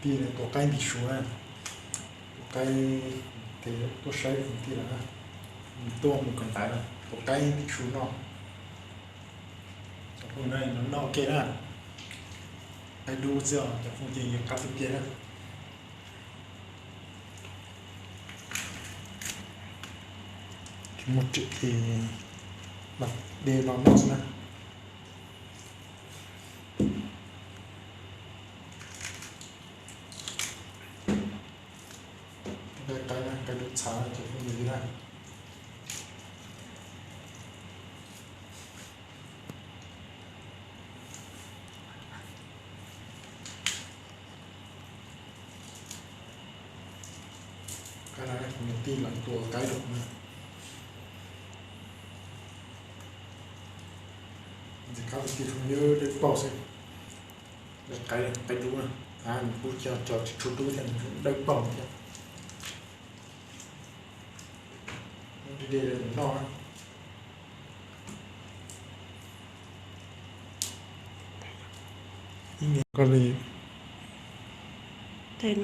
Tij no tua qaib ntim su na, tua qaib, tes tuaj saib kwv tij lawm na, tuaj mus kawm ntawv na, tua qaib ntim su noj. Cov phooj ywg no noj ua ke na, qaib dub xwb os, cov phooj ywg qab tiag tiag na. Tsis muaj riam ces mam de los noj xwb na. Nqaij qaib na, nqaij dub txhav cov phooj ywg na. Qaib na, kuv niam tij lawv tua qaib dub na. Ntxim qab tiag tiag, yog dawb paug xwb. Qaib, qaib dub na, kuv cog cov tsis tshua dub thiab, dawb paug thiab. De noj. Ib nyuag koj li. Thaij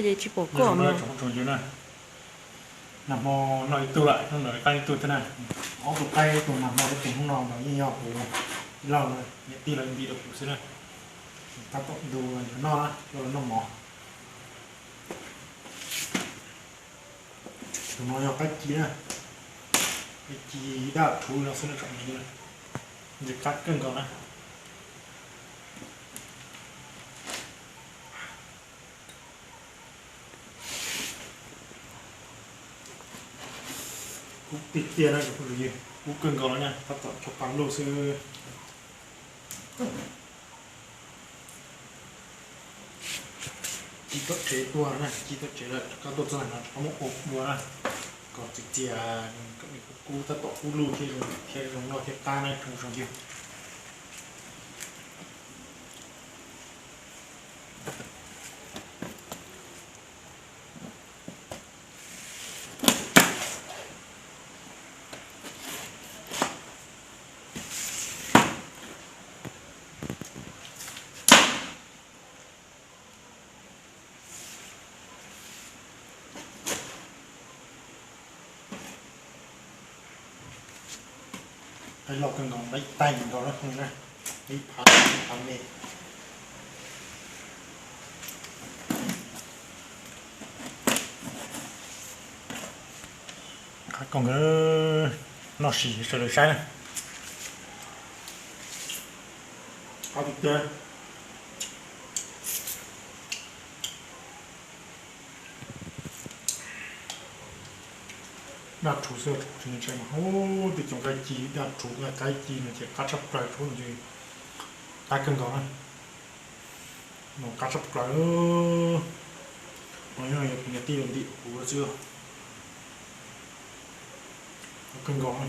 ces tsis pom koj na. Nag hmo noj ib tug lawm, hnub no qaib ib tug thiab na. Ob tug qaib, ib tug nag hmo ib tug hnub no mas yeej yog kuv ib leeg, niam tij lawv ntim rau kuv xwb na. Tab tom ntu yuav noj na, coj los noj mov. Tus no yog qaib ci na, qaib ci daj rhuv no xwb na, tsom ntsis na, ntxim qab kawg nkaus na. Kub tiag tiag na, kub kawg nkaus na, tab tom cog pas lug xwb. Ci tom tsev tuaj na, ci tom tsev lawm, rov qab tuaj txog no rov qab muab ua dua na, kom txias txias, kom nws kub kub, tab tom kub lug thiab zoo noj thiab qab na tsoom phooj ywg. Qaib loj kawg nkaus, qaib taig nkaus na, ib phav, ib phav me. Qab kawg nkaus, noj sim sawv daws saib na. Qab tiag tiag. Daj rhuv xwb, tsis ntshai mas. Ub, tej cov nqaij ci daj rhuv, nqaij qaib ci no ces qab tshaj plaws, rhuv no ces qab kawg nkaus na. No qab tshaj plaws. No yog kuv niam tij los ntim kuv xwb. Qab kawg nkaus na.